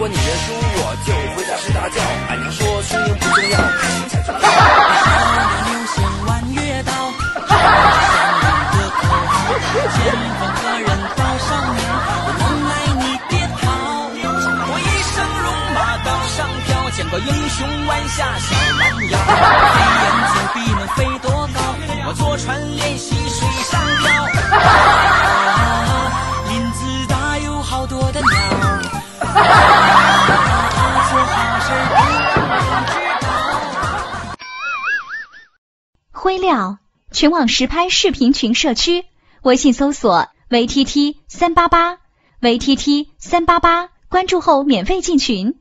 果你认输，我就回家睡大觉。俺娘说输赢不重要，开心才重要。流星弯月刀，前方何人报上名？我能爱你别逃。我一生戎马刀上飘，见过英雄弯下小蛮腰。飞檐走壁能飞多高？我坐船练习水上漂。林子大有好多的鸟。做好事不知道。灰料全网实拍视频群社区，微信搜索 VTT 388 VTT 388，关注后免费进群。